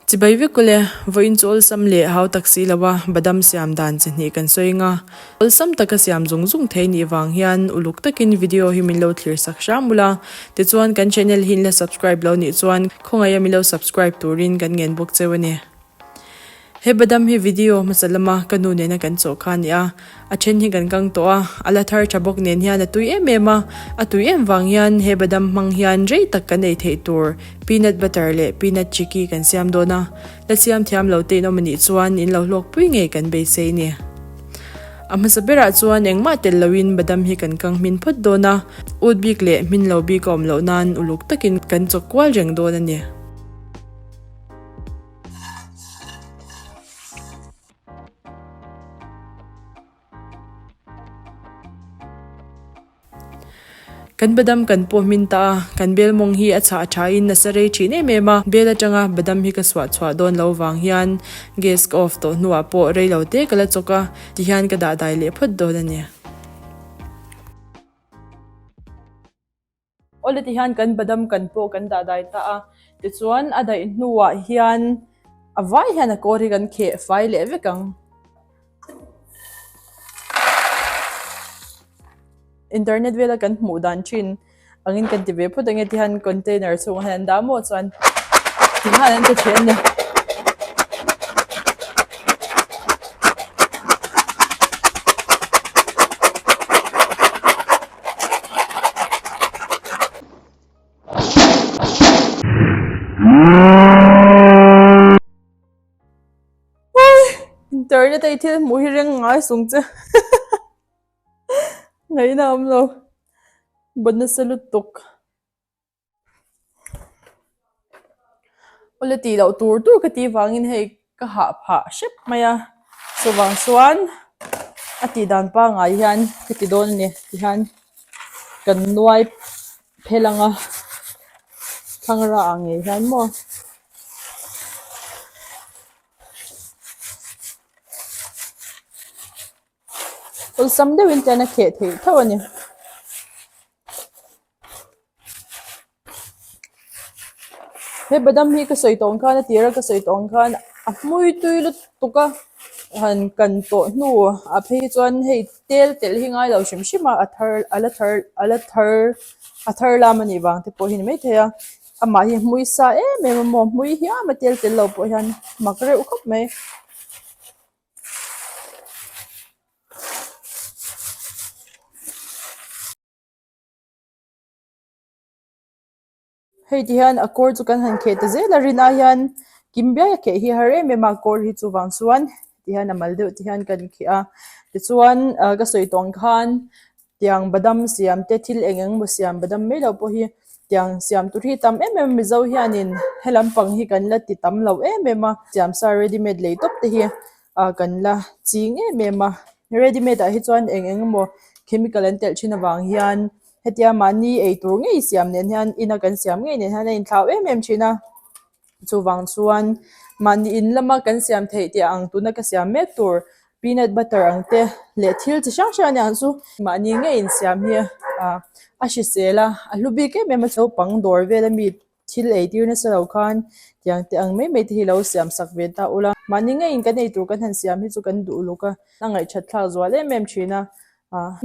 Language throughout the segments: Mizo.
Chibai vek ule, vawiin chu awlsam leh hau tak si lo a, badam siam dan chi hnih kan sawi anga, awlsam taka siam zung zung thei nih vang hian uluk takin video hi min lo thlir sak hram ula, tichuan kan channel hi in la subscribe lo nih chuan khawngaih a min lo subscribe turin kan ngen bawk cheu a ni. He badam hi video hmasa lama ka nu nena kan chawh kha a ni a, a then hi kan kang tawh a, a la thar tha bawk nen hian a tui em em a, a tui em vang hian he badam hmang hian rei tak kan ei theih tur peanut butter leh peanut chikki kan siam dawn a, la siam thiam lo te in awm a nih chuan in lo hlawkpui ngei kan beisei ni. A hmasa berah chuan engmah tel loin badam hi kan kang hmin phawt dawn a, ut bik leh hmin lo bik a awm loh nan uluk takin kan chawk kual reng dawn a ni. Kan badam kan pawh hmin ta a, kan bel mawng hi a chhah thain nasa rei thin em em a, bel atanga badam hi ka suah chhuah dawn lo vang hian gas ka off tawh hnuah pawh rei lo te ka la chawk a, tihian ka dah dai leh phawt dawn a ni. Awle ti hian kan badam kan pawh kan dah dai ta a, tichuan a daih hnuah hian a vai hian a kawr hi kan kheh fai leh vek ang. Internet vela kan hmuh dan thin angin kan ti ve phawt ang e ti hian container chhungah hian an dah maw chuan tikhan an ti thin a ni. Internet a i thil hmuh hi reng ngai sung che ngaihna a awm lo ban nasa lutuk. Awle tih loh tur tur ka tih vangin hei ka hah phah hrep mai a chuvang chuan a tih dan pangngai hian ka ti dawn a ni tihian kan nuai phel ang a thlangra ah ngei hian maw. Awlsam deuhin chuan a kheh theih tho a ni. He badam hi ka sawi tawh ang khan a tir a ka sawi tawh ang khan a hmui tui lutuk a han kan tawh hnu ah phei chuan hei tel telh hi ngai lo hrim hrim a a thar a la thar a la thar a thar lam a nih vang te pawh hi a ni maithei a amah hi hmui sa em em a maw hmui hiam a tel tel lo pawh hian mak reuh khawp mai. Hei ti hian a kawr chu kan han kheh ta zel a rin ah hian kim biai a kheh hi har em em a kawr hi chuvang chuan ti hian a mal deuh te hian kan kheh a tichuan ah ka sawi tawh ang khan tiang badam siam te thil eng eng emaw siam badam mai loh pawh hi tiang siam tur hi tam em em a mizo hianin he lampang hi kan la ti tam lo em em a siam sa ready made lei tawp te hi ah kan la ching em em a ready made ah hi chuan eng eng emaw chemical an telh thin avang hian hetia mahni ei tur ngei siam nen hian ina kan siam ngei nen hian a inthlau em em thin a chuvang chuan mahni in lama kan siam theih tih ang tuna ka siam mek tur peanut butter ang te leh thil chi hrang hrang aniang chu mahni ngei insiam hi ah a hrisel a a hlu bik em em a naupang dawr vel ami Thil ei tir nasa lo khan tiang te ang mai mai te hi lo siam sak ve ta ula. Mahni ngeiin kan ei tur kan han siam hi chu kan duh luk a, a ngaihthat thlak zual em em thin a.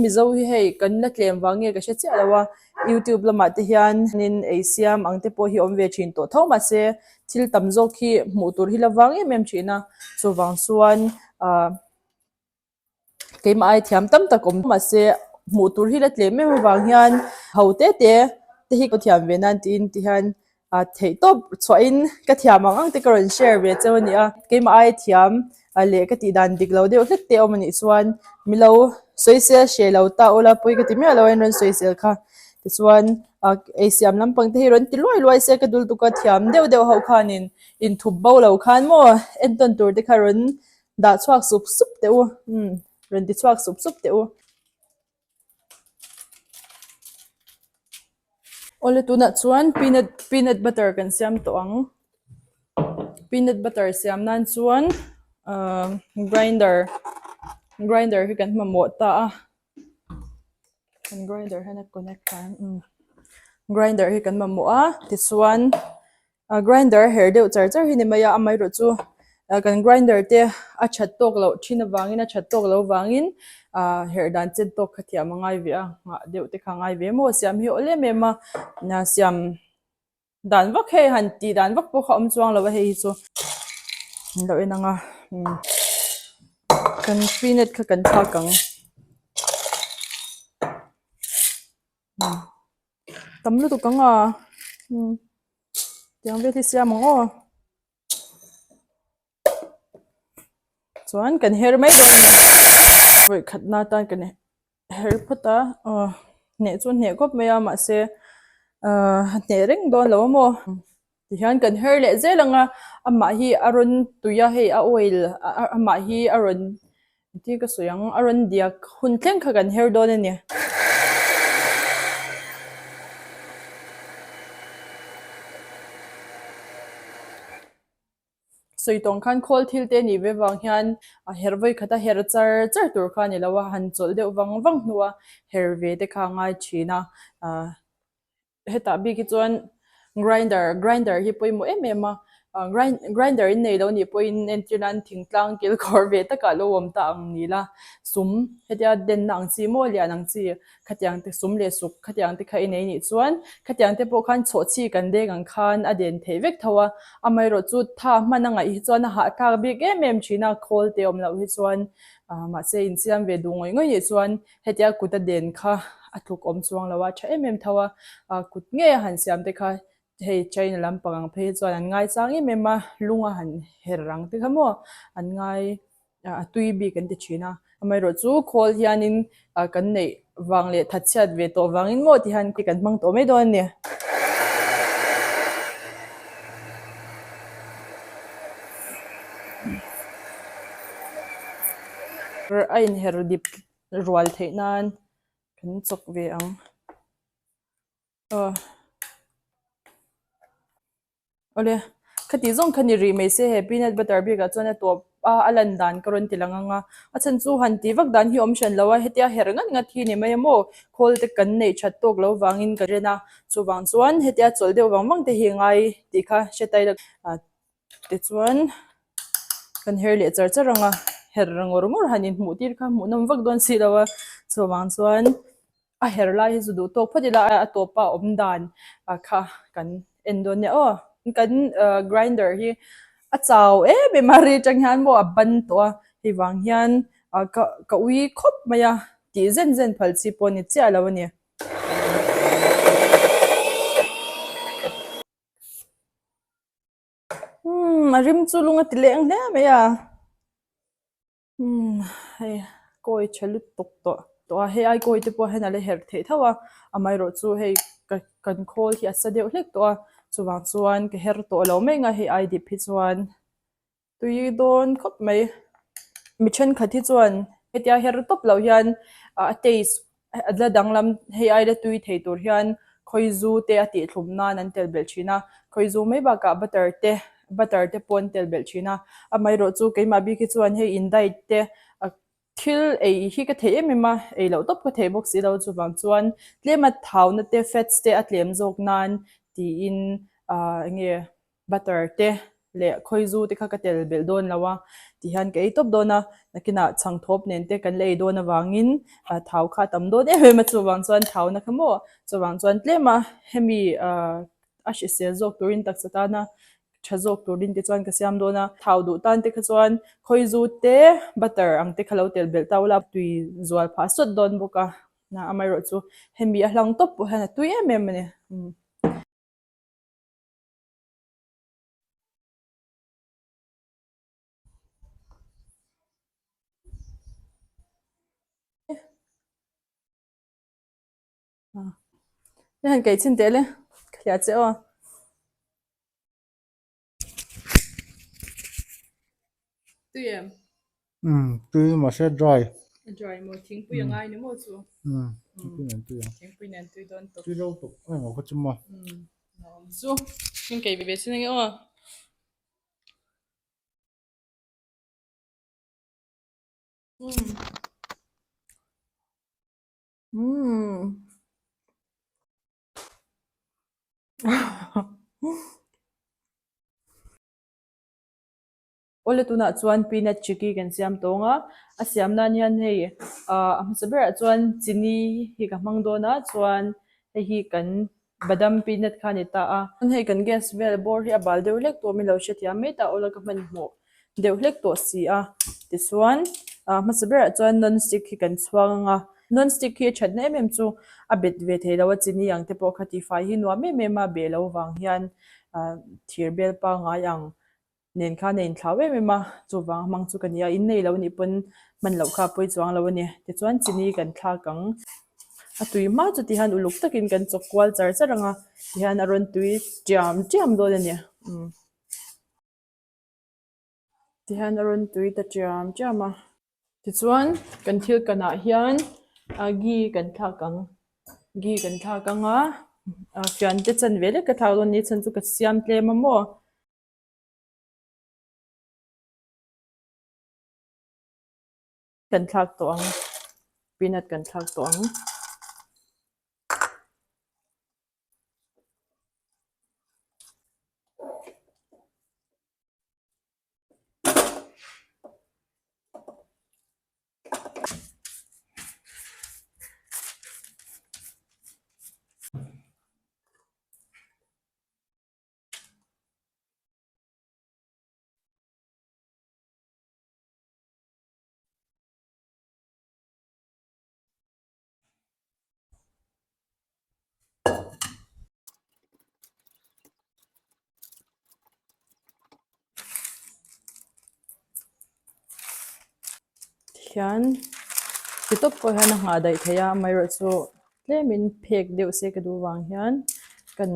Mizo hi hei kan la tlem vang nge ka hre chiah lo a, YouTube lamah te hian in ei siam ang te pawh hi awm ve thin tawh tho mahse thil tam zawk hi hmuh tur hi la vang em em thin a, chuvang chuan ah. Keimah ai thiam tam tak awm mahse hmuh tur hi la tlem em avang hian ho te te te hi ka thiam ve nan tiin ti hian ah theih tawp chhuahin ka thiam ang ang te ka rawn share ve cheu a ni a keimah ai thiam leh ka tih dan dik lo deuh hlek te awm a nih chuan milo sawisel hreh lo ta ula pawi ka ti miah lo a in rawn sawisel kha tichuan ah ei siam lampang te hi rawn ti luai luai se ka dul tuk a thiam deuh deuh ho khanin inthup bo lo khan maw entawn tur te kha rawn Dah chhuak sup sup teh u. Umm rawn ti chhuak sup sup teh u. Awle tunah chuan peanut peanut butter kan siam tawh ang. Peanut butter siam nan chuan ahh grinder grinder hi kan mamawh ta a. Kan grinder hian a connect a umm grinder hi kan mamawh a tichuan. Grinder a her deuh char char hi ni mai a, amaherawhchu kan grinder te a that tawk loh thin avangin a that tawk loh avangin ah herh dan chen tawk kha thiam a ngai ve a, nghah deuh te kha a ngai ve maw siam hi a awl em em a, siam dan vak hei han tih dan vak pawh kha a awm chuang lo a hei hi chu an lo en ang a kan peanut kha kan thlak ang. Tam lutuk ang a umm tiang vel hi siam ang aw chuan kan her mai dawn a ni vawi khat na atan kan her phawt a aw hneh chu a hneh khawp mai a mahse ahh a hneh reng dawn lo a maw. Tihian kan her leh zel ang a, amah hi a rawn tui a hei a oil amah hi a rawn engtin ka sawi ang a rawn diak hun thleng kha kan her dawn a ni. Sawi tawng khan khawl thil te nih ve vang hian a her vawi khat a her char char tur kha a ni lo a, han chawlh deuh vang vang hnua her ve te kha a ngai thin a ah. Hetah bik hi chuan grinder grinder hi pawimawh em em a ah grinder in nei lo nih pawhin entir nan thingtlang kilkhawr ve takah lo awm ta ang ni la sum hetia denna ang chi maw lian ang chi khatiang te sum leh suk khatiang te kha i nei nih chuan khatiang te pawh khan chhawhchhi kan deng ang khan a den theih vek tho a amaherawhchu tha hman a ngaih hi chuan a hahthlak bik em em thin a khawl te awm loh hi chuan ah mahse insiam ve duh ngawih ngawih nih chuan Hetia kut a den kha a tluk awm chuang lo a, tha em em tho a, kut ngei a han siam te kha hei China lampang ang phei hi chuan an ngai chang em em a, lung a han her ang te kha maw an ngai a tui bik an ti thin a. Amaherawhchu khawl hianin kan neih vang leh thatchhiat ve tawh vangin maw ti hian kan hmang tawh mai dawn a ni. A inher dip rual theih nan kan chawk ve ang aw awle khati zawng kha ni rih mai se he peanut butter bik ah chuan a tawp a a lan dan ka rawn ti lang ang a a chhan chu han tih vak dan hi awm hran lo a hetia herh ngat ngat hi ni mai a maw khawl te kan neih that tawk lo vangin ka ren a chuvang chuan hetia chawlh deuh vang vang te hi a ngai tih kha hre ta ila Tichuan kan her leh char char ang a, her ngawr ngawr han inhmuh tir kha hmuh nawm vak dawn si lo a, chuvang chuan a her lai hi chu duh tawk phawt ila a tawpa awm dan kha kan en dawn nia aw. Kan grinder hi a chau em em a ri atang hian maw a ban tawh a, hei vang hian ka ui khawp mai a tih zen zen phal chi pawh a ni chiah lo a ni. Umm a rim chu lung a ti leng hle mai a umm hei kawi tha lutuk tawh tawh a hei ai kawi te pawh hian a la herh theih tho a amaherawhchu hei ka kan khawl hi a sa deuh hlek tawh a chuvang chuan ka her tawh lo mai ang a hei ai dip hi chuan. Tui dawn khawp mai. Mi thenkhat hi chuan hetia her tawp loh hian a taste a la danglam hei ai la tui thei tur hian khawizu te a tih thlum nan an tel belh thin a. Khawizu mai bakah butter te butter te pawh an tel belh thin a. Amaherawhchu keimah bik hi chuan hei in diet te thil ei hi ka thei em em a, ei loh tawp ka thei bawk si lo chuvang chuan tlema thauna te fats te a tlem zawk nan tiin ah enge butter te leh khawizu te kha ka tel belh dawn lo a tihian ka ei tawp dawn a nakinah chhangthawp nen te kan la ei dawn avangin ah thau kha a tam dawn em em a chuvang chuan thauna kha maw chuvang chuan tlem a hemi ah a hrisel zawk turin taksa tana tha zawk turin te chuan ka siam dawn a thau duh tan te kha chuan khawizu te butter ang te kha lo tel belh ta ula tui zual phah sawt dawn bawk a amaherawhchu hemi a hlang tawp pawh hian a tui em em a ni. Ni han kei chin teh le ka hria che aw. Tui em? Umm tui mahse dry. A dry maw thingpui a ngai ni maw chu? Umm thingpui nen tui ang. Thingpui nen tui dawn tawp. Tui lo tawp a engmaw kha chu maw. Umm nuam chu. Min kei ve chin ange aw. Umm. Umm. Awle tunah chuan peanut chikki kan siam tawng a, a siam nan hian hei ah a hmasa berah chuan chini hi ka hmang dawn a chuan hei hi kan badam peanut kha a ni ta a. Chuan hei kan gas vel bawr hi a bal deuh hlek tawh min lo hrethiam mai ta awle ka hmanhmawh deuh hlek tawh si a tichuan ah hmasa berah chuan non stick hi kan chhuang ang a non stick hi a thatna em em chu a bet ve thei lo a chini ang te pawh kha tifai hi nuam em em a beh loh vang hian ah thir bel pangngai ang nen khan a inthlau em em a chuvang hmang chu ka ni a in nei lo anih pawn hman loh kha a pawi chuang lo a ni tichuan chini kan thlak ang a tui hma chu tihian uluk takin kan chawk kual char char ang a tihian a rawn tui tiam tiam dawn a ni umm tihian a rawn tui ta tiam tiam a tichuan kan thil kanah hian ah ghee kan thlak ang ghee kan thlak ang a ah fiante chanve lek ka thlak dawn a ni chhan chu ka siam tlem a maw. Kan thlak tawh ang peanut kan thlak tawh ang. Tihian ti tawp pawh hian a nghah daih theih a amaherawhchu tlemin phek deuh se ka duh vang hian kan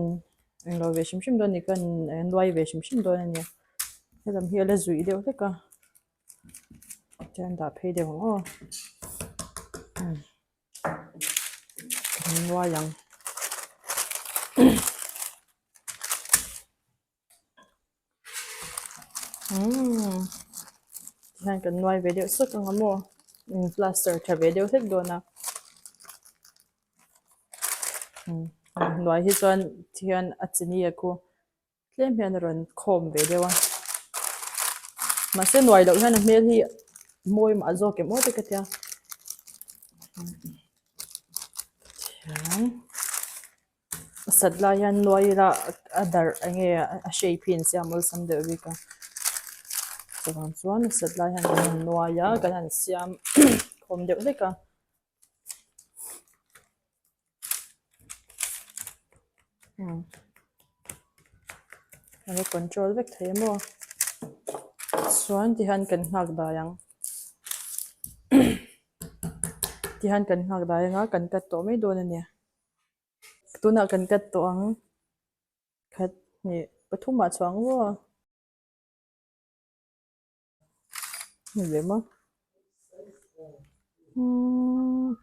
Englo ve hrim hrim dawn a ni ka nuai ve hrim hrim dawn a ni helam hi a la zuih deuh hlek a chuan dah phei deuh ang aw kan nuai ang umm tihian kan nuai ve deuh sawk ang a maw plaster tha ve deuh hlek dawn a. Hnuai hi chuan thian a chini a khu tlem hian a rawn khawm ve deuh a mahse nuai loh hian a hmel hi mawi mah zawk em aw te ka tia thian a sat lai hian nuai ila a darh eng nge a shape hi an siam awlsam deuh bik a chuvang chuan a sat lai hian kan han nuai a kan han siam khawm deuh hlek a. A lo control vek thei a maw chuan tihian kan nghak dai ang tihian kan nghak dai ang a kan cut tawh mai dawn a ni tunah kan cut tawh ang khat hnih pathumah chuang maw.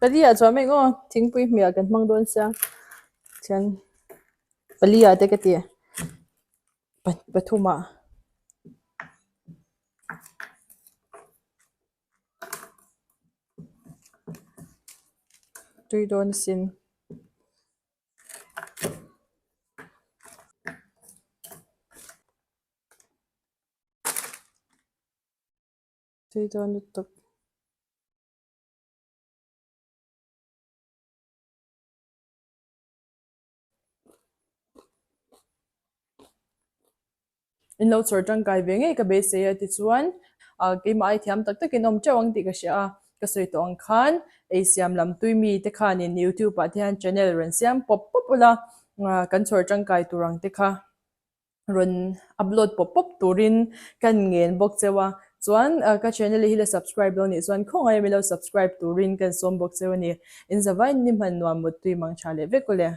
Pali ah chuan mek aw thingpui hmeh ah kan hmang dawn sia chuan pali ah te ka ti pathum ah. Tui dawn sin. Tui dawn lutuk. In lo chawr tangkai ve ngei ka beisei a tichuan ah keimah ai thiam tak takin awm teuh ang tih ka hria a ka sawi tawh ang khan ei siam lam tui mi te khanin youtube ah te hian channel rawn siam pawp pawp ula ah kan chawr tangkai tur ang te kha. rawn upload pawp pawp turin ka ngen bawk cheu a chuan ka channel hi la subscribe lo nih chuan khawngaih min lo subscribe turin ka sawm bawk cheu a ni in zavain ni hman nuam mut tui mang tha leh vek aw le.